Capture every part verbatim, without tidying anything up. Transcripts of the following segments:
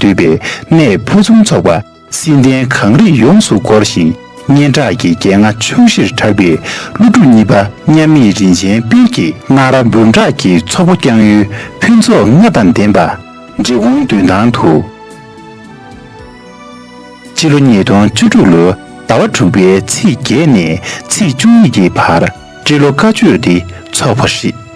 འདུས་པའི་གནས་ཕུན་སུམ་ཚོགས་པ་སྲིད་ལྡན་གངས་རིས་ཡོངས་སུ་བསྐོར་ཞིང་། སྙན་གྲགས་ཀྱི་རྒྱལ་རྔ་ཕྱོགས་བཞིར་གྲགས་པའི་ཀླུ་སྒྲུབ་གཉིས་པ་མཉམ་མེད་རིན་ཆེན་དཔལ་གྱི་སྔགས་ར་འབུམ་ཕྲག་གི་ཚོགས་པ་བསྐྱང་ཡུལ་ཕུན་ཚོགས་ལྔ་དང་ལྡན་པ། འབྲི་གུང་འདུན་ཐང་དུ། སྤྱི་ལོ་ཉིས་སྟོང་བཅུ་དྲུག་ལོའི་ཟླ་བ་དྲུག་པའི་ཚེས་བརྒྱད་ནས་ཚེས་བཅུ་གཉིས་ཀྱི་བར་སྤྲེལ་ལོ་བཀའ་ཆོས་འདི་འཚོགས་པ་རེད།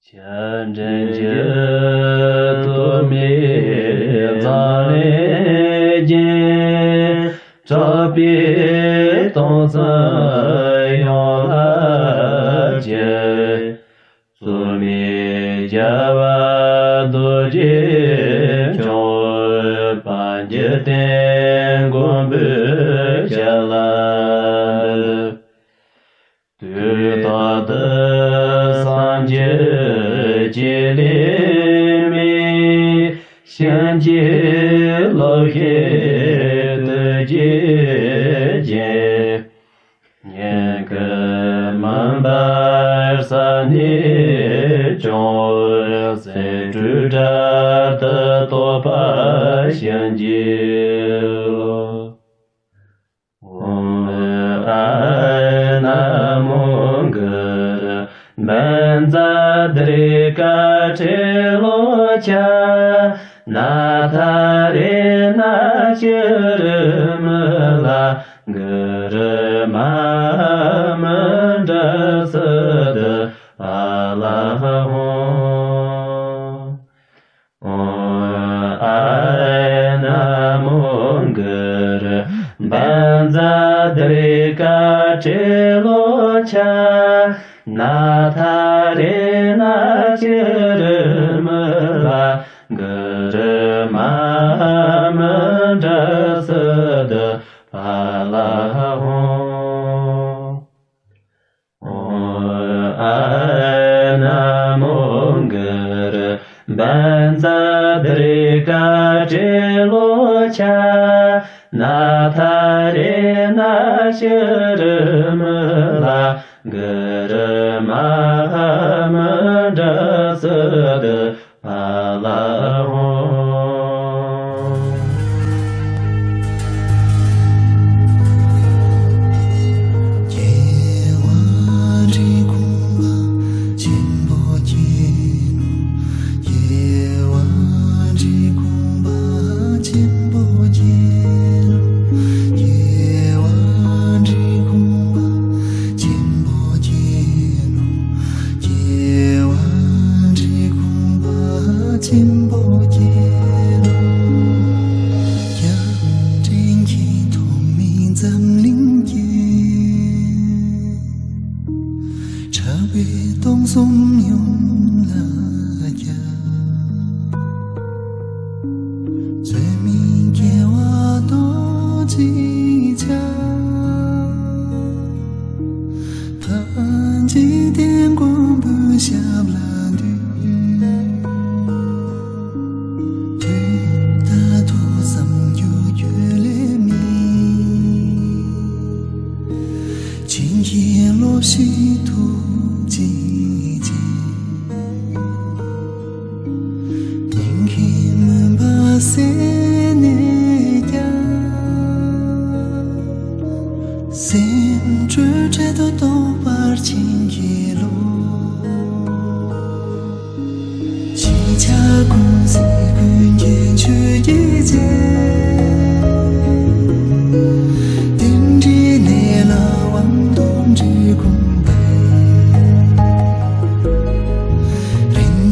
བྱ་འདྲེན་གྱི་དུ་མའི་མཛངས་ལས་རྒྱན། གྲགས་པའི་སྟོང་རྩ་ཡོངས་ལ་རྒྱས། བཙུན་མའི་རྒྱལ་བ་རྡོ་རྗེ་འཆང་། པཎ་གྱི་རྟེན་མགོན་པོའི་ཞབས་ལ་འདུད། དུས་རྟག་ཏུ་སངས་རྒྱས་ཀྱི་ལེའུ་མིག། བྱིན་གྱིས་རློབས་ཤིང་བདུད་ཀྱི་རྒྱན། ཉིད་ཀྱིས་མུན་པར་གསལ་ནས་ཀྱང་། སེང་ཕྲུག་སྒྲ་དུ་བསྟོད་པ་བྱིན་གྱིས་རློབས། ཨོཾ་ཨཱཿ་ན་མོ་གུ་རུ། བཛྲ་དྷ་རི་ཀ་ཏྲི་ལོ་ཀྱ། ནཱ་ཐ་རེ་ན་ཙུ་རུ་མུ་ལ། གུ་རུ་མ་ཧཱ་མུ་དྲ་སིདྡྷི་ཕ་ལ་ཧཱ་ཧོཾ། ཨོཾ་ཨཱཿ་ན་མོ་གུ་རུ། བཛྲ་དྷ་རི་ཀ་ཏྲི་ལོ་ཀྱ། ནཱ་ཐ་རེ་ན་ཙུ་རུ་མུ་ལ། གུ་རུ་མ་ཧཱ་མུ་དྲ་སིདྡྷི་ཕ་ལ་ཧཱ་ཧོཾ། ཨོཾ་ཨཱཿ་ན་མོ་གུ་རུ། བཛྲ་དྷ་རི་ཀ་ཏྲི་ལོ་ཀྱ། ནཱ་ཐ་རེ་ན་ཙུ་རུ་མུ་ལ། གུ་རུ་མ་ཧཱ་མུ་དྲ་སིདྡྷི་ཕ་ལ་ཧཱ་ཧོཾ། རྒྱལ་བ་འབྲི་གུང་པ་ཆེན་པོ་མཁྱེན་ནོ། རྒྱལ་བ་འབྲི་གུང་པ་ཆེན་པོ་མཁྱེན་ནོ། རྒྱལ་བ་འབྲི་གུང་པ་ཆེན་པོ་མཁྱེན་ནོ། རྒྱལ་བ་འབྲི་གུང་པ་ཆེན་པོ་མཁྱེན་ནོ། རྒྱལ་ཕྲན་གྱི་ཐོག་མའི་འཛམ་གླིང་རྒྱལ། གྲགས་པའི་སྟོང་གསུམ་ཡོངས་ལ་ཁྱབ། བཙུན་མའི་སྐྱེ་བ་རྡོ་རྗེ་འཆང་། ཕ་འཇིག་རྟེན་མགོན་པོའི་ཞབས་ལ་འདུད།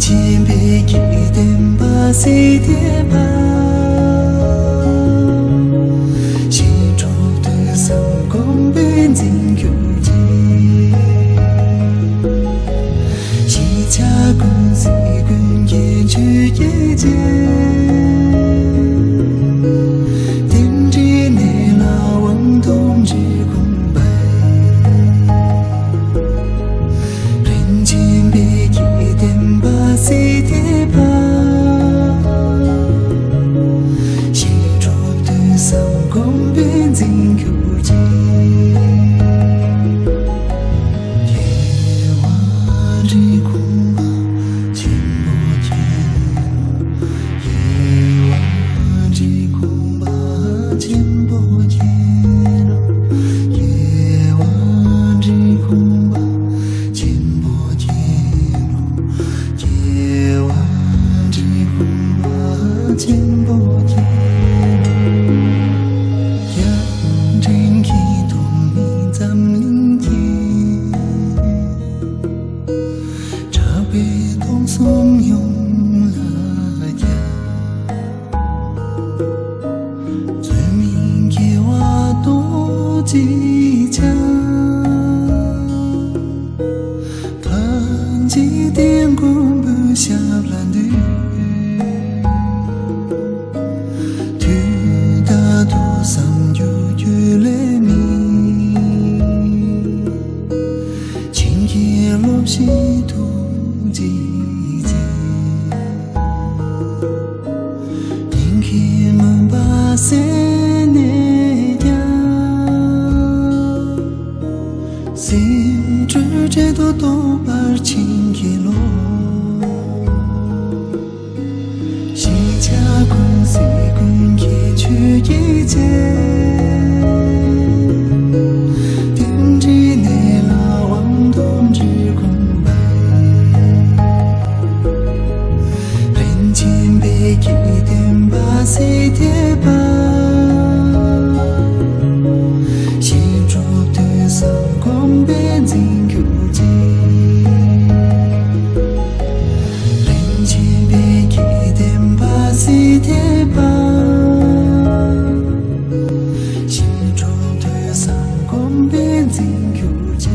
སྦྱིན་པའི་གི་བདེན་པ་སྲིད་མཐའི་བར། ཞི་ཁྲོ་ཐོས་བསམ་སྒོམ་པས་འཛིན་གྱུར་ཅིག། ཤེས་བྱ་ཀུན་གཟིགས་ཀུན་མཁྱེན་ཆོས་ཀྱི་རྗེ། རྟེན་འབྲེལ་གནས་ལ་དབང་ཐོབ་འབྲི་གུང་པ། རིན་ཆེན་པའི་གི་བདེན་པ་སྲིད་མཐའི་བར། ཞི་ཁྲོ་ཐོས་བསམ་སྒོམ་པས་འཛིན་གྱུར་ཅིག། རྒྱལ་བ་འབྲི་གུང་པ་ཆེན་པོ་མཁྱེན་ནོ། རྒྱལ་བ་འབྲི་གུང་པ་ཆེན་པོ་མཁྱེན་ནོ། རྒྱལ་བ་འབྲི་གུང་པ་ཆེན་པོ་མཁྱེན་ནོ། རྒྱལ་བ་འབྲི་གུང་པ་ཆེན་པོ་མཁྱེན་ནོ། རྒྱལ་ཕྲན་གྱི་ཐོག་མའི་འཛམ་གླིང་གི། གྲགས་པའི་སྟོང་གསུམ་ཡོངས་ལ་ཁྱབ། བརྩོན་མིན་དགེ་བ་ཏོག་ཅིག་བྱ། ཐམས་ཅད་དེ་མགོན་པོའི་ཞབས་ལ་འདུད། དུས་རྟག་ཏུ་བསམ་རྒྱུད་རྒྱུད་ལས་མི་འགྱུར། བྱིན་གྱིས་རློབས་ཤིང་ཐུགས་རྗེ་ཆེ། དེང་གི་མུན་པ་སེལ་ནས་ཀྱང་། སེམས་སྤྲོས་བྲལ་དུ་རྟོགས་པར་བྱིན་གྱིས་རློབས། ཤེས་བྱ་ཀུན་གཟིགས་ཀུན་མཁྱེན་ཆོས་ཀྱི་རྗེ། རྟེན་འབྲེལ་གནས་ལ་དབང་ཐོབ་འབྲི་གུང་པ། རིན་ཆེན་པའི་གི་བདེན་པ་སྲིད་མཐའི་བར། ཞི་ཁྲོ་ཐོས་བསམ་སྒོམ་པས་འཛིན་གྱུར་ཅིག། རིན་ཆེན་པའི་གི་བདེན་པ་སྲིད་མཐའི་བར། ཞི་ཁྲོ་ཐོས་བསམ་སྒོམ་པས་འཛིན་གྱུར་ཅིག།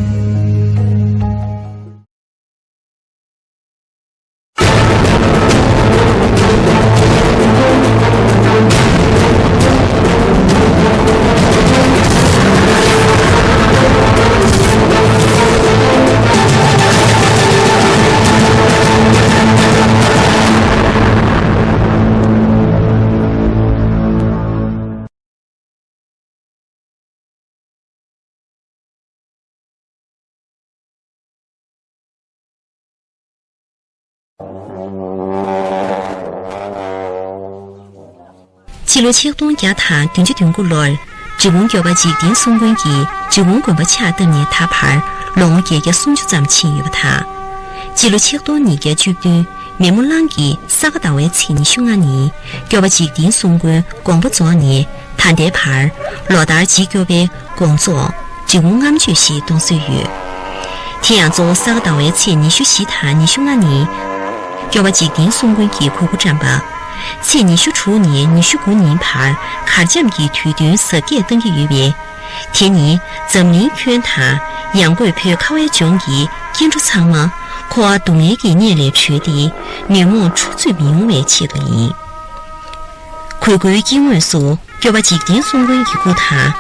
ཕྱི་ལོ་ཆིག་སྟོང་བརྒྱ་དང་བདུན་ཅུ་དོན་དགུ་ལོར་འབྲི་གུང་སྐྱོབ་པ་འཇིག་རྟེན་གསུམ་མགོན་གྱིས་འབྲི་གུང་དགོན་པ་ཕྱག་བཏབ་ནས་ད་བར་ལོ་ངོ་བརྒྱད་བརྒྱ་སུམ་ཅུ་ཙམ་ཕྱིན་ཡོད་པ་དང་། ཕྱི་ལོ་ཆིག་སྟོང་ཉིས་བརྒྱ་བཅུ་བདུན་མེ་མོ་གླང་གི་ས་ག་ཟླ་བའི་ཚེས་ཉི་ཤུ་ལྔ་ཉིན་སྐྱོབ་པ་འཇིག་རྟེན་གསུམ་མགོན་དགོངས་པ་རྫོགས་ནས་ད་ལྟའི་བར་ལོ་ལྟར་འཇིགས་སྐྱོབ་པའི་དགོངས་རྫོགས་འབྲི་གུང་ལྔ་མཆོད་ཞེས་གཏོང་སྲོལ་ཡོད། དེ་ཡང་གཙོ་བོ་ས་ག་ཟླ་བའི་ཚེས་ཉི་ཤུ་བཞི་དང་ཉི་ཤུ་ལྔ་ཉིན་སྐྱོབ་པ་འཇིག་རྟེན་གསུམ་མགོན་གྱི་གོས་སྐུ་བཀྲམ་པ། ཚེས་ཉི་ཤུ་དྲུག་ནས་ཉི་ཤུ་དགུ་ཉིན་བར་གར་འཆམ་གྱི་དུས་སྟོན་གཟབ་རྒྱས་གཏང་གི་ཡོད་པས། དེ་ནི་འཛམ་གླིང་ཁྱོན་དང་ཡང་སྒོས་བོད་ཁ་བའི་ལྗོངས་ཀྱི་སྐྱེ་འགྲོ་ཚང་མ་འཁོར་བ་སྡུག་བསྔལ་གྱི་གནས་ལས་གྲོལ་ཏེ་ཉོན་མོངས་འཁྲུག་རྩོད་མི་ཡོང་བའི་ཆེད་དུ་ཡིན། གོས་སྐུའི་དཀྱིལ་ངོས་སུ་སྐྱོབ་པ་འཇིག་རྟེན་གསུམ་མགོན་གྱི་སྐུ་དང་།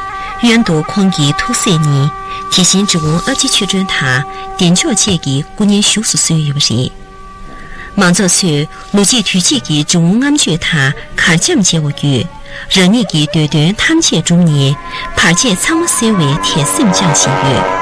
གཡོན་དུ་ཁོང་གི་ཐུགས་སྲས་གཉིས། དེ་བཞིན་འབྲི་གུང་ཨ་ཕྱི་ཆོས་སྒྲོན་དང་བདེ་མཆོག་བཅས་ཀྱི་སྐུ་བརྙན་བཞུགས་སུ་གསོལ་ཡོད་པ་རེད། མང་ཚོགས་ཚོས་ལོ་གཅིག་དུས་གཅིག་གི་འབྲི་གུང་ལྔ་མཆོད་དང་གར་འཆམ་མཇལ་བ་བརྒྱུད། རང་ཉིད་ཀྱི་འདོད་དོན་ཐམས་ཅད་བསྒྲུབས་ནས་བར་ཆད་ཚང་མ་སེལ་བའི་དད་སེམས་བཅངས་བཞིན་ཡོད།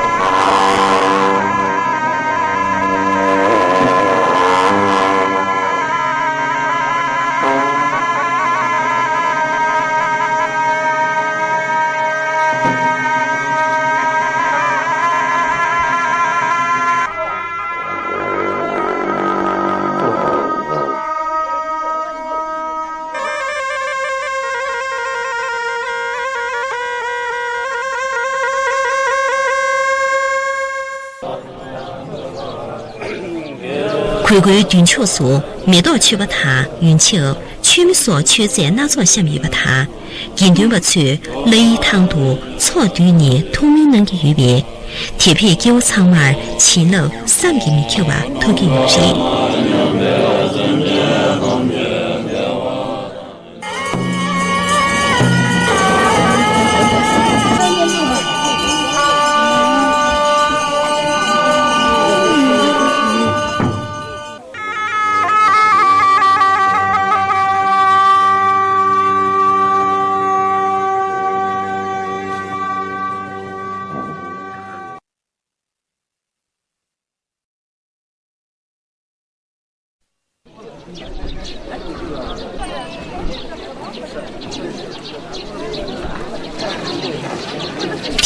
སྒོའི་མདུན་ཕྱོགས་སུ་མེ་ཏོག་མཆོད་པ་དང་ཡོན་ཆབ། མཆོད་མེ་སོགས་མཆོད་རྫས་སྣ་ཚོགས་བཤམས་ཡོད་པ་དང་། དགེ་འདུན་པ་ཚོས་བླ་ཡི་ཐང་དུ་ཚོགས་བསྡུས་ནས་ཐུགས་སྨོན་གནང་གི་ཡོད་པས། དེ་བས་སྐྱེ་བོ་ཚང་མར་བྱིན་རླབས་བསམ་གྱིས་མི་ཁྱབ་པ་ཐོབ་ཀྱི་ཡོད་པ་རེད།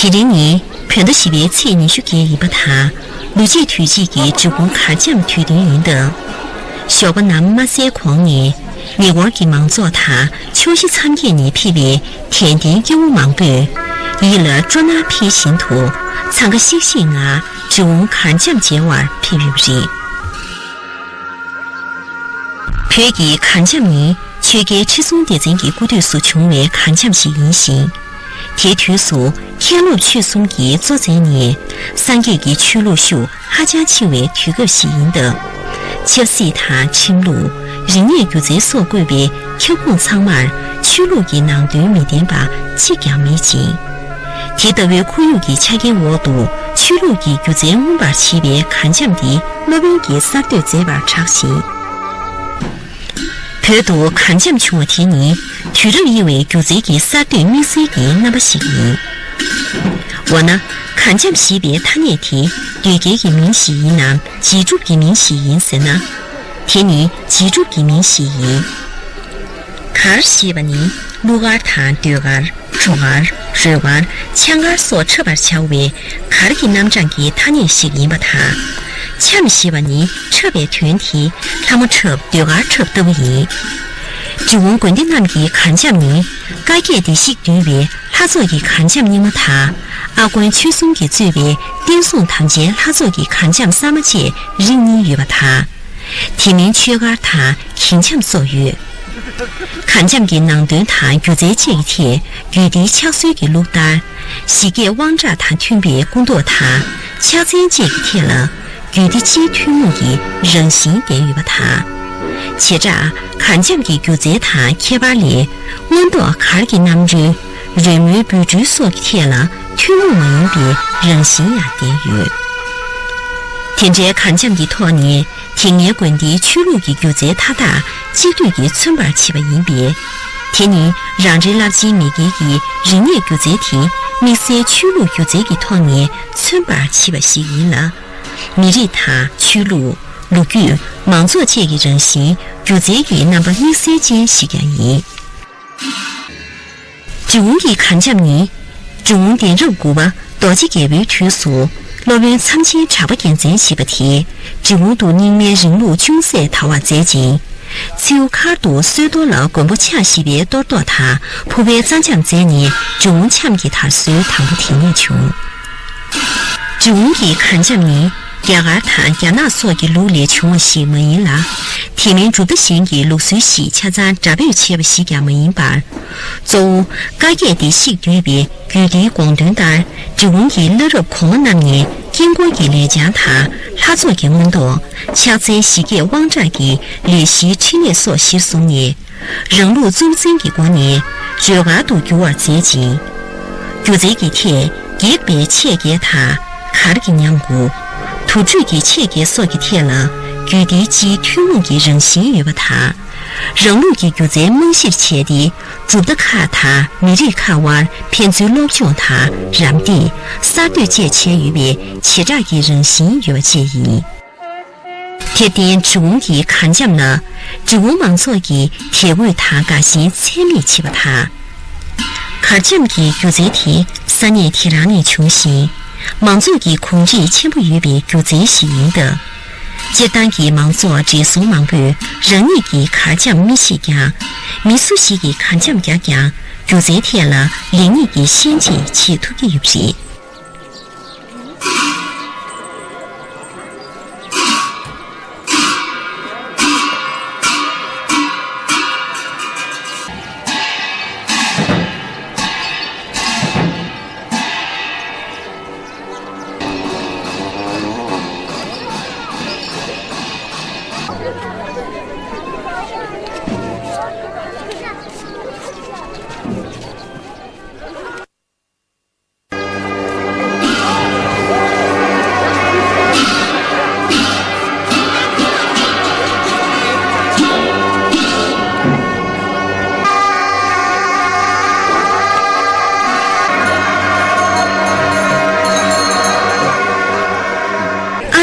དེ་རིང་ནི་བོད་ཟླ་བཞི་པའི་ཚེས་ཉི་ཤུ་བརྒྱད་ཡིན་པ་དང་། ལོ་གཅིག་དུས་གཅིག་གི་འབྲི་གུང་གར་འཆམ་དུས་སྟོན་ཡིན་སྟབས། ཞོགས་པ་ནམ་མ་གསལ་གོང་ནས་ཉེ་འཁོར་གྱི་མང་ཚོགས་དང་ཕྱོགས་བཞི་མཚམས་བརྒྱད་ནས་ཕེབས་པའི་དད་ལྡན་སྐྱེ་བོ་མང་པོས་ཡིད་ལ་སྤྲོ་སྣང་འཕེལ་བཞིན་དུ་འཚང་ཁ་ཤིག་ཤིག་ངང་འབྲི་གུང་གར་འཆམ་མཇལ་བར་ཕེབས་ཡོད་པ་རེད། བོད་ཀྱི་གར་འཆམ་ནི་ཆོས་རྒྱལ་ཁྲི་སྲོང་ལྡེ་བཙན་གྱི་སྐུ་དུས་སུ་བྱུང་བའི་གར་འཆམ་ཞིག་ཡིན་ཞིང་། དེའི་དུས་སུ་མཁན་སློབ་ཆོས་གསུམ་གྱི་གཙོ་མཛད་ནས་སངས་རྒྱས་ཀྱི་ཆོས་ལུགས་ཤུགས་ཧ་ཅང་ཆེ་བའི་དུས་སྐབས་ཤིག་ཡིན་སྟབས། ཆབ་སྲིད་དང་ཁྲིམས་ལུགས། རིག་གནས་སྒྱུ་རྩལ་སོགས་བཀོད་པའི་ཁྱབ་ཁོངས་ཚང་མར་ཆོས་ལུགས་ཀྱི་ནང་དོན་མི་ལྡན་པ་གཅིག་ཀྱང་མེད་ཅིང་། དེ་ལྟ་བུའི་ཁོར་ཡུག་གི་ཆ་རྐྱེན་འོག་ཏུ་ཆོས་ལུགས་ཀྱི་སྒྱུ་རྩལ་མངོན་པར་བྱེད་པའི་གར་འཆམ་འདི་སློབ་དཔོན་གྱིས་གསར་གཏོད་མཛད་པར་གྲགས་ཤིང་། བོད་དུ་གར་འཆམ་བྱུང་བ་དེ་ནི་དུས་རབས་དབྱེ་བའི་སྒྱུ་རྩལ་གྱི་གསར་གཏོད་དམིགས་བསལ་གྱི་རྣམ་པ་ཞིག་ཡིན། འོ་ན། གར་འཆམ་ཞེས་པའི་ཐ་སྙད་དེ་དོལ་རྒྱལ་གྱི་མིང་ཞིག་ཡིན་ནམ་རྗེས་གྲུབ་ཀྱི་མིང་ཞིག་ཡིན་ཟེར་ན། དེ་ནི་རྗེས་གྲུབ་ཀྱི་མིང་ཞིག་ཡིན། གར་ཞེས་པ་ནི་གླུ་གར་དང་ཟློས་གར། བྲོ་གར། རོལ་གར། ཆང་གར་སོགས་འཁྲབ་པར་བྱ་བའི་གར་གྱི་རྣམ་གྲངས་ཀྱི་ཐ་སྙད་ཞིག་ཡིན་པ་དང་། འཆམ་ཞེས་པ་ནི་འཁྲབ་པའི་དོན་དེ་ལྷ་མོ་འཁྲབ་ཟློས་གར་འཁྲབ་ལྟ་བུ་ཡིན། འབྲི་གུང་དགོན་སྡེ་རྣམས་ཀྱི་གར་འཆམ་ནི་བཀའ་བརྒྱད་བདེ་གཤེགས་འདུས་པའི་ལྷ་ཚོགས་ཀྱི་གར་འཆམ་རྙིང་མ་དང་། ཨ་དཀོན་ཆོས་གསུམ་གྱིས་གཙོས་པའི་བསྟན་སྲུང་དམ་ཅན་ལྷ་ཚོགས་ཀྱི་གར་འཆམ་གསར་མ་བཅས་རིགས་གཉིས་ཡོད་པ་དང་། དེ་མིན་ཆོས་གར་དང་གིང་འཆམ་སོགས་ཡོད། གར་འཆམ་གྱི་ནང་དོན་དང་སྒྱུ་རྩལ་བཅས་ཀྱི་ཐད་རྒྱུད་སྡེའི་ཕྱག་སྲོལ་གྱི་ལུགས་ལྟར། ཞི་རྒྱས་དབང་དྲག་དང་མཐུན་པའི་སྐུ་མདོག་དང་ཕྱག་མཚན་བཅས་ཀྱི་ཐད་ལ་རྒྱུད་སྡེ་སྤྱིའི་ཐུན་མོང་གི་རང་བཞིན་ལྡན་ཡོད་པ་དང་། བྱེ་བྲག་གར་འཆམ་གྱི་སྒྱུ་རྩལ་དང་ཁྱད་པར་ལས། མངོན་རྟོགས་གར་གྱི་རྣམ་འགྲོས། རོལ་མོའི་འབུད་འགྲོས་སོགས་ཀྱི་ཐད་ལ་ཐུན་མོང་མ་ཡིན་པའི་རང་བཞིན་ཡང་ལྡན་ཡོད། དེ་འདྲའི་གར་འཆམ་གྱི་ཐོག་ནས་དེ་སྔའི་དགོན་སྡེའི་ཆོས་ལུགས་ཀྱི་སྒྱུ་རྩལ་མཐའ་དག་གཅིག་བསྡུས་ཀྱིས་མཚོན་པར་བྱེད་པ་ཡིན་པས། དེ་ནི་རང་རེའི་རླབས་ཆེན་མེས་རྒྱལ་གྱི་རིག་གནས་སྒྱུ་རྩལ་དེ་དམིགས་བསལ་ཆོས་ལུགས་སྒྱུ་རྩལ་གྱི་ཐོག་ནས་མཚོན་པར་བྱེད་པ་ཞིག་ཡིན་ལ། མི་རིགས་དང་ཆོས་ལུགས། ལོ་རྒྱུས། མང་ཚོགས་བཅས་ཀྱི་རང་བཞིན་སྒྱུ་རྩལ་གྱི་རྣམ་པ་དམིགས་བསལ་ཅན་ཞིག་ཀྱང་ཡིན། འབྲི་གུང་གི་གར་འཆམ་ནི། འབྲི་གུང་གདན་རབས་དགུ་པ་རྡོ་རྗེ་རྒྱལ་པོའི་དུས་སུ་སློབ་དཔོན་མཚམས་ཆེན་གྲགས་པ་རྒྱལ་མཚན་ཞེས་པ་དེས་འབྲི་གུང་དུ་རྙིང་མའི་རིང་ལུགས་ཅུང་ཟད་དར་བར་མཛད་ཅིང་། མཚེའུ་མཁར་དུ་སྲོལ་གཏོར་ལ་མགོན་པོ་ཕྱག་བཞི་པའི་གཏོར་བཟློག་དང་ཕུར་པའི་རྩ་འཆམ་མཛད་ནས་འབྲི་གུང་འཆམ་གྱི་དར་སྲོལ་དང་པོ་དེ་ནས་བྱུང་། འབྲི་གུང་གི་གར་འཆམ་ནི་རྒྱ་གར་དང་རྒྱ་ནག་སོགས་ཀྱི་ལུགས་ལས་བྱུང་བ་ཞིག་མ་ཡིན་ལ། དེ་མིན་གྲུབ་མཐའ་གཞན་གྱི་ལུགས་སྲོལ་ཞིག་ཆ་ཚང་འདྲ་འབོད་བྱས་པ་ཞིག་ཀྱང་མ་ཡིན་པར། གཙོ་བོ་བཀའ་བརྒྱད་བདེ་གཤེགས་འདུས་པའི་རྒྱུད་སྡེའི་དགོངས་དོན་ལྟར། འབྲི་གུང་གི་བླ་རབས་གོང་མ་རྣམས་ནས་དཀྱིལ་འཁོར་གྱི་ལས་བྱང་དང་ལྷ་ཚོགས་ཀྱི་མངོན་རྟོགས། ཕྱག་འཚལ་ཞི་རྒྱས་དབང་དྲག་གི་ལས་གཞིའི་ཕྲིན་ལས་སོགས་གཞིར་བཟུང་ནས། རང་ལུགས་གཙུག་འཛིན་གྱི་སྒོ་ནས་བརྗོད་གར་དུ་བསྒྱུར་བར་མཛད་ཅིང་། སྒྱུ་རྩལ་གྱི་ཐད་སྒེག་པའི་ཆས་བརྒྱད་དང་གར་གྱི་ཉམས་དགུ། དུར་ཁྲོད་ཀྱི་ཆས་བརྒྱད་སོགས་ཀྱི་ཐད་ལ་རྒྱུད་སྡེའི་སྤྱིའི་ཐུན་མོང་གི་རང་བཞིན་ཡོད་པ་དང་། རང་ལུགས་ཀྱི་སྒྱུ་རྩལ་རྨང་གཞིར་བྱས་ཏེ་གྲུབ་མཐའ་ཁག་དང་མི་རིགས་ཁག་དབར་ཕན་ཚུན་སློབ་སྦྱོང་དང་རམ་འདེགས་གསར་གཏོད་བཅས་བྱས་ཡོད་པའི་བྱེ་བྲག་གི་རང་བཞིན་ཡོད་པ་བཅས་ཡིན། དེར་བརྟེན་འབྲི་གུང་གི་གར་འཆམ་ལ་འབྲི་གུང་མང་ཚོགས་ཀྱིས་དད་གུས་དང་དགའ་ཞེན་ཚད་མེད་བྱེད་པ་དང་། གར་འཆམ་གྱི་སྒྱུ་རྩལ་དེ་ས་གནས་དེ་རང་ནས་བྱུང་ཞིང་། མང་ཚོགས་ཀྱི་གོམས་འདྲིས་ཆེན་པོ་ཡོད་པའི་སྒྱུ་རྩལ་ཞིག་ཡིན་སྟབས། སྤྱིར་བཏང་གི་མང་ཚོགས་བགྲེས་སོང་མང་པོས་རང་ཉིད་ཀྱིས་གར་འཆམ་མི་ཤེས་ཀྱང་། མི་སུ་ཞིག་གིས་གར་འཆམ་རྒྱག་ཀྱང་སྒྱུ་རྩལ་ཐད་ལ་ལེགས་ཉེས་ཀྱི་ཤན་འབྱེད་བྱེད་ཐུབ་ཀྱི་ཡོད་པ་རེད། ཨ་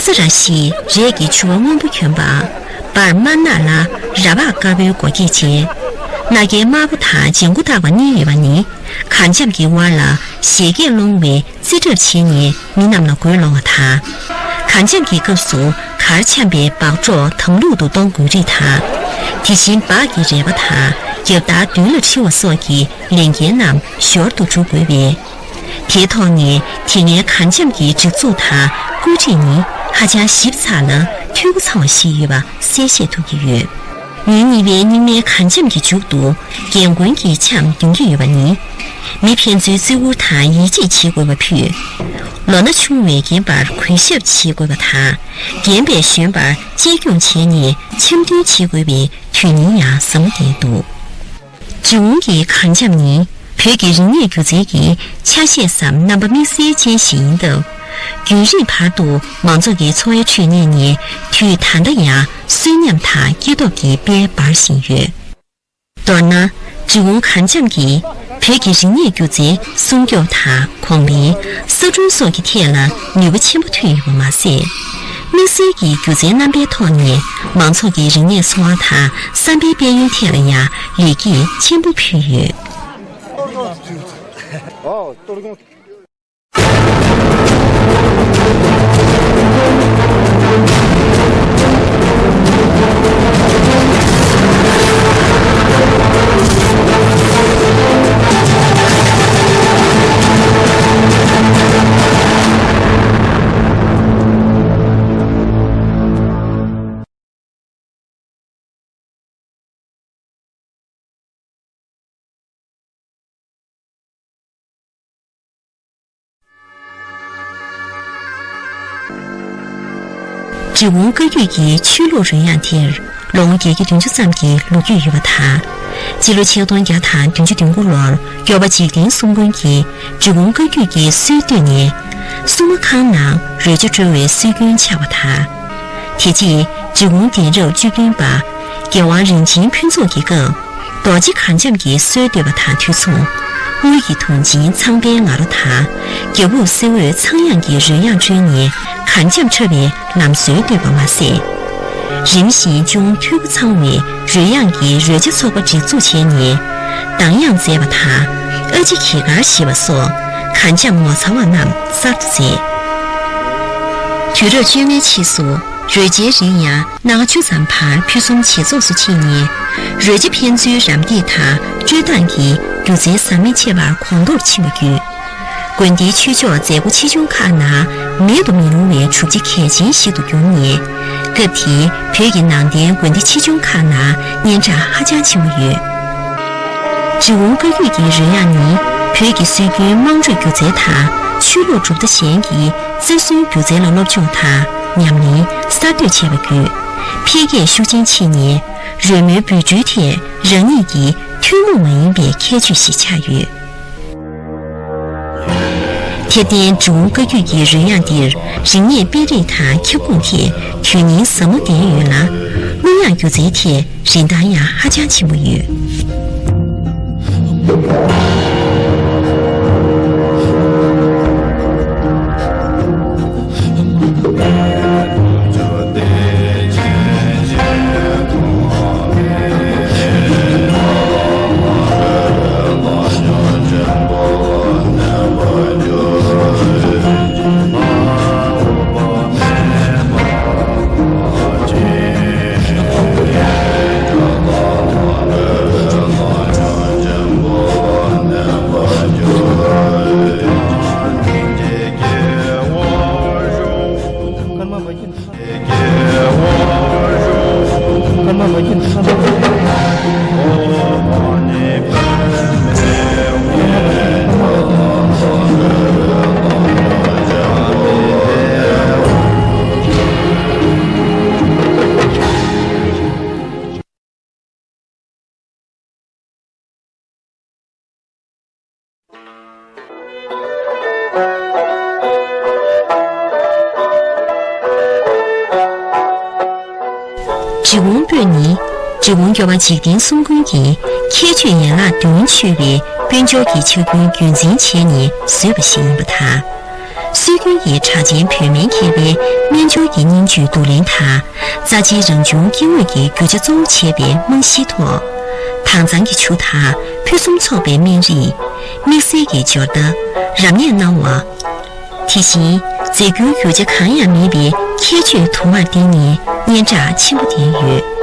ཛ་ར་ཤི་རས་ཀྱི་ཕྱུ་པ་སྔོན་པོ་གྱོན་པ། བར་དམར་ནག་ལ་ར་བག་དཀར་པོའི་གོ་སྐྱེས་བྱས། སྣ་རྒྱན་དམར་པོ་དང་ལྗང་གུ་བཏགས་པ་གཉིས་ཡོད་པ་ནི། གར་འཆམ་གྱི་དབར་ལ་བཞད་གད་སློང་བའི་རྩིས་གྲབས་བྱས་ནས་མི་རྣམས་ལ་འགོས་སློང་བ་དང་། གར་འཆམ་གྱི་སྐབས་སུ་གར་འཆམ་པའི་སྦགས་སྒྲོག་དམ་ལུགས་སུ་གཏོང་དགོས་རིགས་དང་། དེ་བཞིན་སྦག་གི་རལ་པ་དང་རྒྱབ་དར་མདུན་ལ་འཁྲིལ་བ་སོགས་ཀྱི་ལས་འགན་རྣམས་ཞོར་དུ་སྒྲུབ་དགོས་པས། དེའི་ཐོག་ནས་དེ་སྔའི་གར་འཆམ་གྱི་སྒྲིག་འཛུགས་དང་བཀོད་སྒྲིག་ནི་ཧ་ཅང་ཞིབ་ཚགས་ལ་འཐུས་སྒོ་ཚང་བ་ཞིག་ཡོད་པ་གསལ་བཤད་ཐུབ་ཀྱི་ཡོད། ཉིན་གཉིས་པའི་རྙིང་མའི་གར་འཆམ་གྱི་མཇུག་ཏུ་རྒན་རྒོན་གྱི་འཆམ་འདོན་གྱི་ཡོད་པ་ནི། མི་ཕན་ཚུན་བརྩི་བཀུར་དང་ཡིད་ཆེས་བྱེད་དགོས་པ་ཕུད། ལོ་ན་ཆུང་བས་རྒན་པར་གུས་ཞབས་བྱེད་དགོས་པ་དང་། རྒན་པས་གཞོན་པར་གཅེས་སྐྱོང་བྱས་ནས་འཆམ་མཐུན་བྱེད་དགོས་པའི་དོན་སྙིང་ཡང་ཟབ་མོ་ལྡན་འདུག་འབྲི་གུང་གི་གར་འཆམ་ནི་བོད་ཀྱི་རིག་གནས་སྒྱུ་རྩལ་གྱི་ཆ་ཤས་སམ་རྣམ་པ་དམིགས་བསལ་ཅན་ཞིག་ཡིན་སྟབས། རྒྱུན་རིང་བར་དུ་མང་ཚོགས་ཀྱི་འཚོ་བའི་ཁྲོད་གནས་ནས་དུས་ད་ལྟ་ཡང་གསོན་ཉམས་དང་སྐྱེ་སྟོབས་ཀྱི་དཔལ་འབར་བཞིན་ཡོད། མདོར་ན། འབྲི་གུང་གར་འཆམ་གྱིས་བོད་ཀྱི་རིག་གནས་སྒྱུ་རྩལ་སྲུང་སྐྱོབ་དང་གོང་འཕེལ། གསར་སྐྲུན་སོགས་ཀྱི་ཐད་ལ་ནུས་པ་ཆེན་པོ་ཐོན་ཡོད་པ་མ་ཟད། དམིགས་བསལ་གྱི་སྒྱུ་རྩལ་རྣམ་པའི་ཐོག་ནས་མང་ཚོགས་ཀྱི་རིག་གནས་འཚོ་བ་དང་བསམ་པའི་དཔལ་ཡོན་ཐད་ལ་ཡང་ལེགས་སྐྱེས་ཆེན་པོ་ཕུལ་ཡོད། འབྲི་གུང་བཀའ་བརྒྱུད་ཀྱི་ཆོས་ལུགས་རོལ་དབྱངས་དེར་ལོ་ངོ་བརྒྱད་ཅུ་བདུན་ཅུ་ཙམ་གྱི་ལོ་རྒྱུས་ཡོད་པ་དང་། སྤྱི་ལོ་ཆིག་སྟོང་བརྒྱ་དང་བདུན་ཅུ་དོན་དགུ་ལོར་མགྱོགས་པ་འཇིག་རྟེན་གསུམ་མགོན་གྱིས་འབྲི་གུང་བཀའ་བརྒྱུད་ཀྱི་སྲོལ་བཏོད་ནས། སྲུང་མ་ཁང་ནང་རོལ་ཆ་དཀྲོལ་བའི་སྲོལ་རྒྱུན་ཆགས་པ་དང་། དེ་རྗེས་འབྲི་གུང་གདན་རབས་བཅུ་བདུན་པ་རྒྱལ་དབང་རིན་ཆེན་ཕུན་ཚོགས་ཀྱི་སྐབས། རྡོ་རྗེ་གར་འཆམ་གྱི་སྲོལ་བཏོད་པ་དང་དུས་མཚུངས། དབུས་ཀྱི་དུང་ཆེན་ཚངས་པའི་ང་རོ་དང་། རྒྱབ་དབུས་གསེར་འོད་ཚངས་དབྱངས་ཀྱི་རོལ་དབྱངས་དཀྲོལ་ནས་གར་འཆམ་འཁྲབ་པའི་ལམ་སྲོལ་བཏོད་པ་མ་ཟད། རིམ་བཞིན་ཅུང་འཐུས་སྒོ་ཚང་བའི་རོལ་དབྱངས་ཀྱི་རོལ་ཆ་ཚོགས་པ་སྒྲིག་འཛུགས་བྱས་ནས། གདངས་དབྱངས་མཛད་པ་དང་། ཨ་ལྕེ་གྱི་གར་ཞེས་པ་སོགས་གར་འཆམ་ངོ་མཚར་བ་རྣམས་གསར་དུ་མཛད། དུས་རབས་བཅོ་ལྔའི་ཕྱིས་སུ་རོལ་ཆའི་རིགས་ཡང་སྣ་ཁ་བཅུ་ཙམ་བར་ཕུན་སུམ་ཇེ་ཚོགས་སུ་ཕྱིན་ནས། རོལ་ཆ་ཕན་ཚུན་རམ་འདེགས་དང་དཀྲོལ་སྟངས་ཀྱི་སྒྱུ་རྩལ་ཟམ་མི་ཆད་པར་གོང་མཐོར་ཕྱིན་པ་བརྒྱུད། དགོན་སྡེའི་ཆོས་ཕྱོགས་མཛད་སྒོ་ཆེ་ཆུང་ཁག་ནང་མེད་དུ་མི་རུང་བའི་གྲུབ་ཆ་གལ་ཆེན་ཞིག་ཏུ་གྱུར་ནས། སྐབས་དེའི་བོད་ཀྱི་ནང་བསྟན་དགོན་སྡེ་ཆེ་ཆུང་ཁག་ནང་སྙན་གྲགས་ཧ་ཅང་ཆེན་པོ་ཡོད། འབྲི་གུང་བཀའ་བརྒྱུད་ཀྱི་རོལ་དབྱངས་ནི་བོད་ཀྱི་སྲོལ་རྒྱུན་དམངས་ཁྲོད་སྒྱུ་རྩལ་དང་ཆོས་ལུགས་གྲུབ་མཐའ་གཞན་གྱི་རྩེར་སོན་སྒྱུ་རྩལ་ལ་སློབ་སྦྱོང་དང་ཉམས་ལེན་གསར་གཏོད་བྱས་པ་བརྒྱུད། འཕེལ་རྒྱས་ཤུགས་ཆེན་ཕྱིན་ནས་རོལ་མོའི་འབུད་འཕྲུལ་ཐད་རང་ཉིད་ཀྱི་ཐུན་མོང་མ་ཡིན་པའི་ཁྱད་ཆོས་ཤིག་ཆགས་ཡོད། དེར་བརྟེན་འབྲི་གུང་བཀའ་བརྒྱུད་ཀྱི་རོལ་དབྱངས་འདིར་རིག་གནས་སྤེལ་རེས་དང་ཁྱབ་ཁོངས་ཐད་དོན་སྙིང་ཟབ་མོ་ལྡན་ཡོད་ལ། གླུ་དབྱངས་སྒྱུ་རྩལ་ཐད་རིན་ཐང་ཡང་ཧ་ཅང་ཆེན་པོ་ཡོད། སྤོས་ནི་འབྲི་གུང་མགྱོགས་པ་འཇིག་རྟེན་གསུམ་མགོན་གྱི་ཁྱད་ཆོས་ཡན་ལག་བདུན་མཆོད་པའི་དཔལ་འབྱོར་གྱི་ཆག་སྐྱོན་རྒྱུན་འཛིན་བྱས་ནས་བཟོས་པ་ཞིག་ཡིན་པ་དང་། སྲོལ་རྒྱུན་གྱི་གྲགས་ཅན་བོད་སྨན་མཁས་པའི་སྨན་སྦྱོར་གྱི་སྙིང་བཅུད་བསྡུ་ལེན་དང་། རྩ་ཆེའི་རང་བྱུང་སྐྱེ་དངོས་ཀྱི་རྒྱུ་ཆ་གཙོ་བོ་བྱས་པའི་རྨང་གཞིའི་ཐོག་དྭངས་གཙང་གི་ཆུ་དང་ཕུན་སུམ་ཚོགས་པའི་སྨན་རིགས། དམིགས་བསལ་གྱི་སྦྱོར་རྟ། རབ་གནས་གནང་བ། དེ་བཞིན་རྫས་འགྱུར་རྒྱུ་ཆ་གང་ཡང་མེད་པའི་ཁྱད་ཆོས་དུ་མར་བརྟེན་ནས་སྙན་གྲགས་ཆེན་པོ་ལྡན་ཡོད།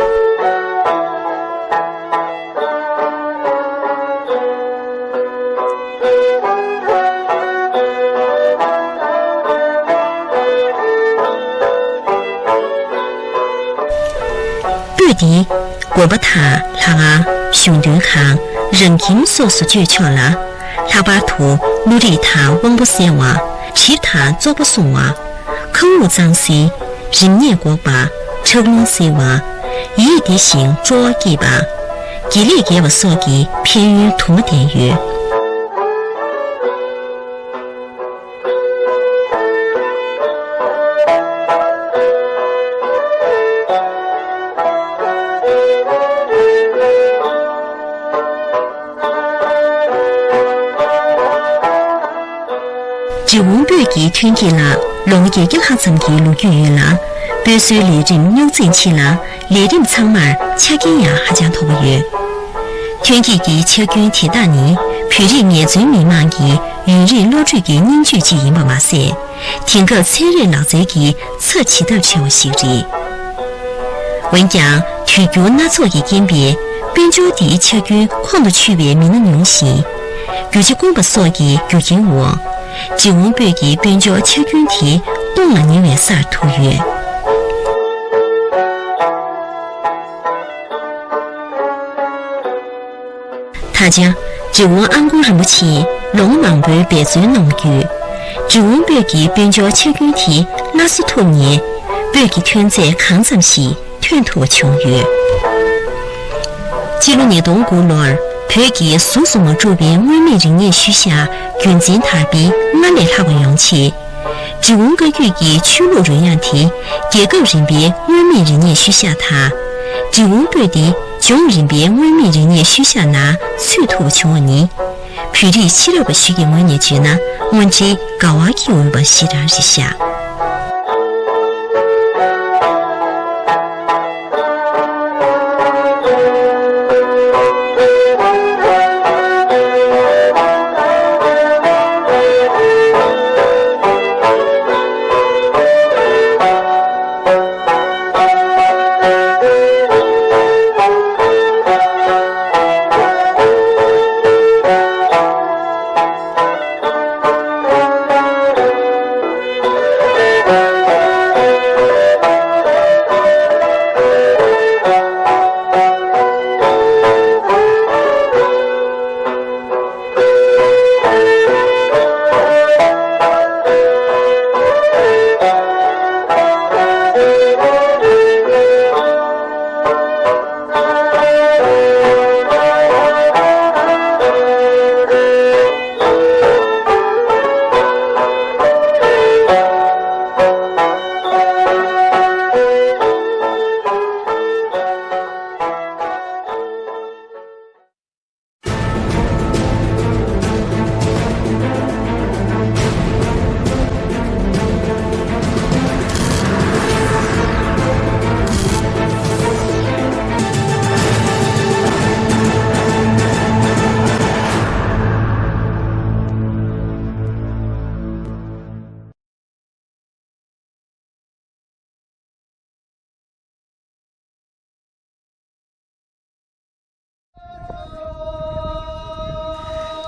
སྤོས་འདི་དགོན་པ་དང་ལྷ་ཁང་། གཞུང་དོན་ཁང་། རང་ཁྱིམ་སོགས་སུ་སྤྱོད་ཆོག་ལ། ལྷག་པར་དུ་བློ་རིག་དང་དབང་པོ་གསལ་བ། གྲིབ་དང་བཙོག་པ་སྲུང་བ། ཁ་དབུགས་གཙང་སེལ། རིམས་ནད་འགོག་པ། ཁྲག་རླུང་སེལ་བ། ཡིད་བདེ་ཞིང་སྤྲོ་བ་སྐྱེད་པ། དགེ་ལེགས་རྒྱས་པ་སོགས་ཀྱི་ཕན་ཡོན་དུ་མ་ལྡན་ཡོད། འབྲི་གུང་སྤོས་ཀྱི་ཐོན་སྐྱེད་ལ་ལོ་ངོ་བརྒྱད་བརྒྱ་ལྷག་ཙམ་གྱི་ལོ་རྒྱུས་ཡོད་ལ། སྤོས་བཟོའི་ལས་རིམ་རྙོག་འཛིང་ཆེ་ལ། ལས་རིམ་ཚང་མར་ཆ་རྐྱེན་ཡང་ཧ་ཅང་མཐོ་པོ་ཡོད། ཐོན་སྐྱེད་ཀྱི་ཆག་སྐྱོན་དེ་དག་ནི་བོད་རིགས་ངལ་རྩོལ་མི་མང་གི་ཡུན་རིང་བློ་གྲོས་ཀྱི་སྙིང་བཅུད་ཅིག་ཡིན་པ་མ་ཟད། དེང་སྐབས་ཚན་རིག་ལག་རྩལ་གྱི་ཚབ་ཇི་ལྟར་ཆེ་བ་ཞིག་རེད། འོན་ཀྱང་དུས་འགྱུར་སྣ་ཚོགས་ཀྱི་རྐྱེན་པས་དཔལ་འབྱོར་འདིའི་ཆག་སྐྱོན་ཁོང་དུ་ཆུད་པའི་མི་སྣ་ཉུང་ཞིང་། རྒྱུ་ཆ་དཀོན་པ་སོགས་ཀྱི་རྒྱུ་རྐྱེན་འོག་འབྲི་གུང་སྤོས་ཀྱི་དཔལ་འབྱོར་ཆག་སྐྱོན་དེ་སྟོང་ལ་ཉེ་བའི་སར་ཐུག་ཡོད། ད་ཆ། འབྲི་གུང་ཨ་དཀོན་རིན་པོ་ཆེས་ལོ་ངོ་མང་པོའི་འབད་བརྩོན་གནང་བརྒྱུད། འབྲི་གུང་སྤོས་ཀྱི་དཔལ་འབྱོར་ཆག་སྐྱོན་དེ་སླར་གསོ་ཐུབ་ནས། སྤོས་ཀྱི་ཐོན་རྫས་གང་ཙམ་ཞིག་ཐོན་ཐུབ་པ་བྱུང་ཡོད། སྤྱི་ལོ་ཉིས་སྟོང་དགུ་ལོར་བོད་ཀྱི་གཟུགས་སུ་མ་གྲུབ་པའི་མངོན་མེད་རིག་གནས་ཤུལ་བཞག་རྒྱུན་འཛིན་དར་སྤེལ་སྔར་ལས་ལྷག་པ་ཡོང་ཆེད། འབྲི་གུང་བཀའ་བརྒྱུད་ཀྱི་ཆོས་ལུགས་རོལ་དབྱངས་དེ་རྒྱལ་ཁབ་རིམ་པའི་མངོན་མེད་རིག་གནས་ཤུལ་བཞག་དང་། འབྲི་གུང་སྤོས་དེ་ལྗོངས་རིམ་པའི་མངོན་མེད་རིག་གནས་ཤུལ་བཞག་ནང་ཚུད་ཐུབ་པ་བྱུང་བ་ནི། བོད་རིགས་ཕྱི་རབས་པ་ཞིག་གི་ངོས་ནས་བརྗོད་ན་དངོས་འབྲེལ་དགའ་བ་སྐྱེ་འོས་པ་ཞེ་དྲག་རེད་ཤག།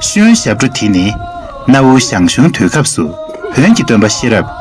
ཤོན་ཞབས་བྲོ་དེ་ནི་གནའ་བོའི་ཞང་ཞུང་དུས་སྐབས་སུ་བོན་གྱི་སྟོན་པ་ཤེས་རབ་